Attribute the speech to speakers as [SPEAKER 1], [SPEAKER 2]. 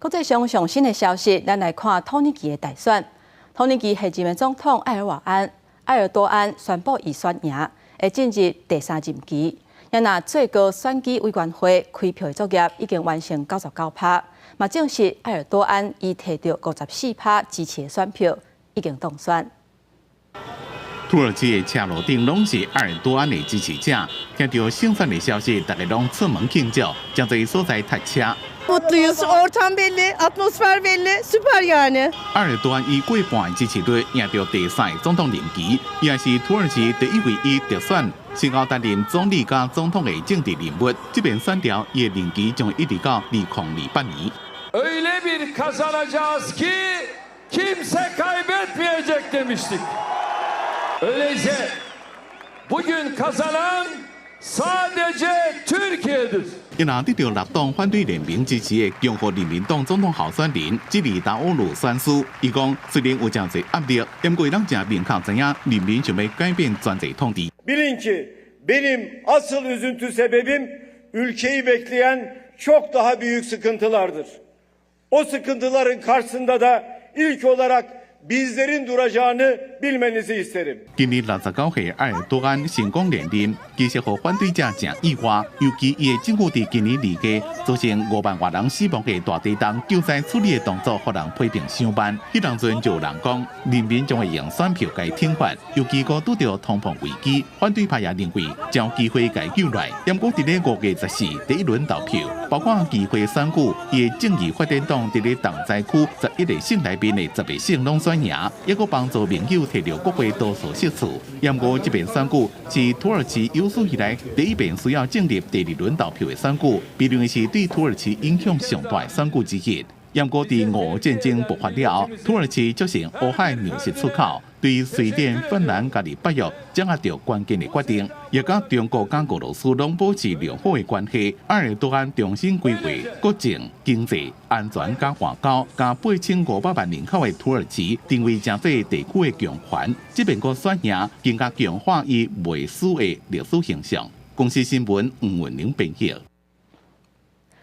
[SPEAKER 1] 國際上上新的消息，咱來看土耳其的大選。土耳其現任的總統埃爾多安宣布伊選贏，會進入第三任期。若最高選舉委員會開票的作業已經完成99%，嘛證實埃爾多安伊提著54%支持的選票已經當選。
[SPEAKER 2] 土耳其的車路頂攏是埃爾多安的支持者，聽著勝選的消息，大家攏出門慶祝，誠濟所在塞車。
[SPEAKER 3] Mutluyuz. Ortam belli, atmosfer belli. Süper yani.
[SPEAKER 2] 埃爾多安以過半的支持率贏著第三个總統任期，也是土耳其第一位以特選先後擔任總理佮總統的政治人物。這遍選調，伊的任期將會一直到2028年。
[SPEAKER 4] Öyle bir kazanacağız ki kimse kaybetmeyecek demiştik. Öyleyse bugün kazanan sadece Türkiye'dir.
[SPEAKER 2] 伊若得著六黨反對聯盟支持的共和人民黨總統候選人基里達奧魯選輸，伊講雖然有誠濟壓力，毋過攏誠明確知影人民想欲改變專制統治。
[SPEAKER 5] Bilin ki benim asıl üzüntü sebebim ülkeyi bekleyen çok daha büyük sıkıntılardır. O sıkıntıların karşısında da ilk olarak bizlerin duracağını bilmenizi isterim.
[SPEAKER 2] 今年69歲埃爾多安成功連任，其實予反對者誠意外，尤其伊的政府佇今年2月造成5萬外人死亡的大地震救災處理的動作，予人批評傷慢。彼當陣就有人講，人民將會用選票共伊懲罰，尤其閣拄著通膨危機，反對派也認為將有機會共伊救來。毋過佇咧5月14第一輪投票，包括議會選舉，伊的正義發展黨佇咧重災區11個省內面的10個省攏選贏，抑閣幫助盟友提著國會多數席次。毋過這遍選舉是土耳其有史以來第一遍需要進入第二輪投票的選舉，被認為是對土耳其影響上大的選舉之一。毋過佇俄烏戰爭爆發了後，土耳其促成烏海糧食出口，對瑞典、芬蘭佮佇北約掌握著關鍵的決定，也佮中國佮俄羅斯攏保持良好的關係。埃爾多安重新規劃國政、經濟、安全佮外交，共8500萬人口的土耳其定位成做地區的強權，這遍閣選贏，更加強化伊袂輸的歷史形象。公視新聞吳文玲編譯。